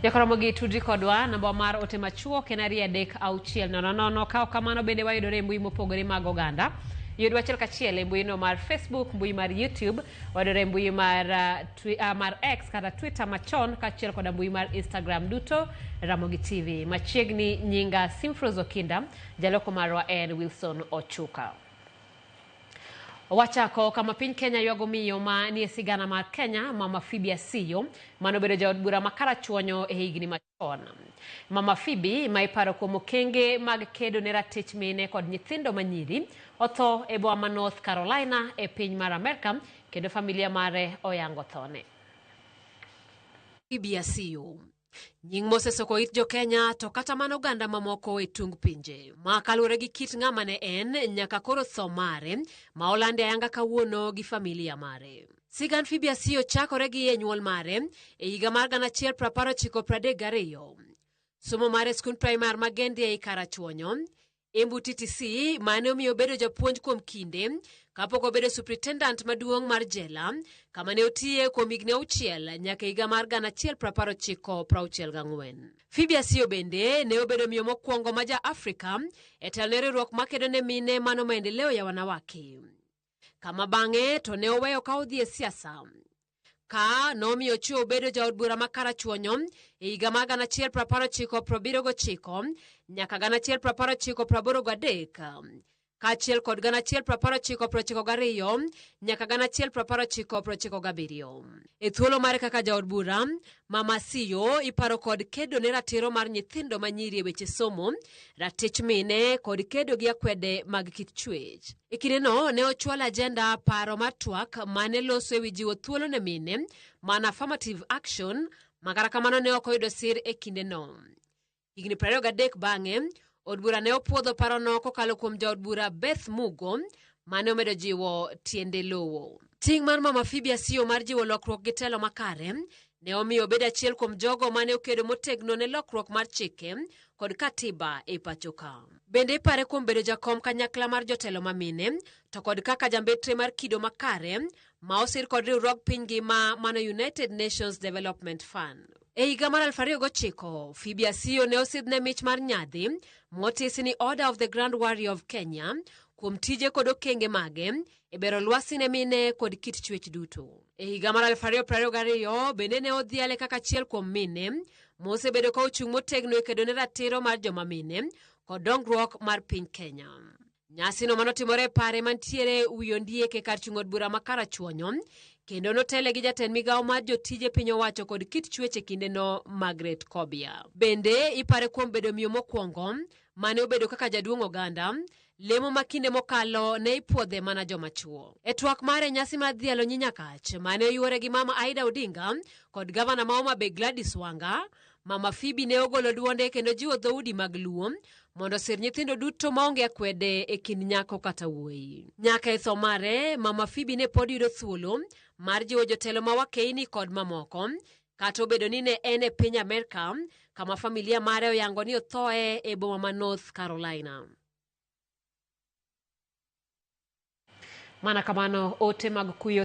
Jakoromogi tudri kodwa namba mar ote machuok en 23600. Ka ok kamano bende wayudore e mbui mopogore mag oganda. Yudwa achiel kachiel e mbui no mar Facebook, mbui mar YouTube, wayudore e mbui mar, mar X kata Twitter machon kaachiel koda mbui mar Instagram duto Ramogi TV. Machiegni nyinga Simfros Okinda, jaloko marwa en Wilson Ochuka. Wachako kama piny Kenya ywago miyo ma nie sigana mar Kenya, Mama Phoebe Asiyo, manobedo jaod bura ma Karachuonyo e higni machon. Mama Phoebe, ma iparo kuom okenge mag kedo ne ratich mine kod nyithindo manyiri, otho e boma ma North Carolina e piny mar Amerka kendo familia mare oyango thone. Phoebe Asiyo Nying mosesoko it jo-Kenya to kata mana oganda mamoko e tung pinje. Ma kaluwore gi kit ng'ama ne en nyaka koro tho mare ma olandi ayanga kawuono gi familia mare. Sigand Phoebe Asiyo chakore gi e nyuol mare e higa mar 1932. Somo mare e skund primar ma Gendi ei Karachuonyo Embu TTC mane omiyo obedo japuonj kuom kinde kapok obedo superintendent maduong' mar jela kama ne otiye kuom higni 6 nyaka higa mar 1994. Phoebe Asiyo bende ne obedo miyo mokwongo ma ja Afrika e telo ne riwruok makedo ne mine mano maendeleo ya wanawake, kama bang'e to ne oweyo ka odhi e siasa. Ka nomiyo Ochiwo obedo jaod bura ma Karachuonyo e higa mar 1979 nyaka 1983, kaachiel kod 1992 nyaka 1997. E thuolo mare kaka jaod bura, Mama Asiyo iparo kod kedo ne ratiro mar nyithindo manyiri e weche somo, ratich mine kod kedo gi akwede mag kit chwech. E kindeno ne ochwal ajenda paro mar twak mane loso e wi jiwo thuolo ne mine mana affirmative action ma kata kamano ne ok oyudo sir e kindeno. Higni 23 bang'e, od bura ne opuodho parono kokalo kuom jaod bura Beth Mugo mane omedo jiwo tiende lowo. Ting' mar Mama Phoebe Asiyo mar jiwo lokruok gi telo makare ne omiyo obedo achiel kuom jogo mane okedo motegno ne lokruok mar chike kod katiba e pacho ka. Bende ipare kuom bedo jakom kanyakla mar jotelo ma mine to kod kaka jambetre mar kido makare ma osir kod riwruog piny ngima mano United Nations Development Fund. E higa mar 2009, Phoebe Asiyo ne osidhne mich mar nyadhi motisi ni Order of the Grand Warrior of Kenya kuom tije kod okenge mage e bero lwasi ne mine kod kit chwech duto. E higa mar 2022 bende ne odhiale kaka achiel kuom mine mosebedo ka ochung' motegno e kedo ne ratiro mar joma mine kod dongruok mar piny Kenya. Nyasino manotimore e pare mantiere wi ondiek e kar chung' od bura ma Karachuonyo kendo notele gi jatend migawo mar jotije piny owacho kod kit chwech e kindeno Margaret Kobia. Bende ipare kuom bedo miyo mokwongo mane obedo kaka jaduong' oganda lemo ma kinde mokalo ne ipuodhe mana joma chuo. E twak mare nyasi mar dhialo nyi Nyakach mane oyuore gi Mama Aida Odinga kod gavana ma Homa Bay Gladys Wanga, Mama Phoebe ne ogolo duonde kendo jiwo dhoudi mag Luo mondo osir nyithindo duto maonge akwede e kind nyako kata wuoyi. Nyaka e tho mare, Mama Phoebe ne pod yudo thuolo mar jiwo jotelo ma wakeini kod mamoko kata obedo ni ne en e piny Amerka kama familia mare oyango ni othoe e boma ma North Carolina. Mana kamano, ote mag kuyo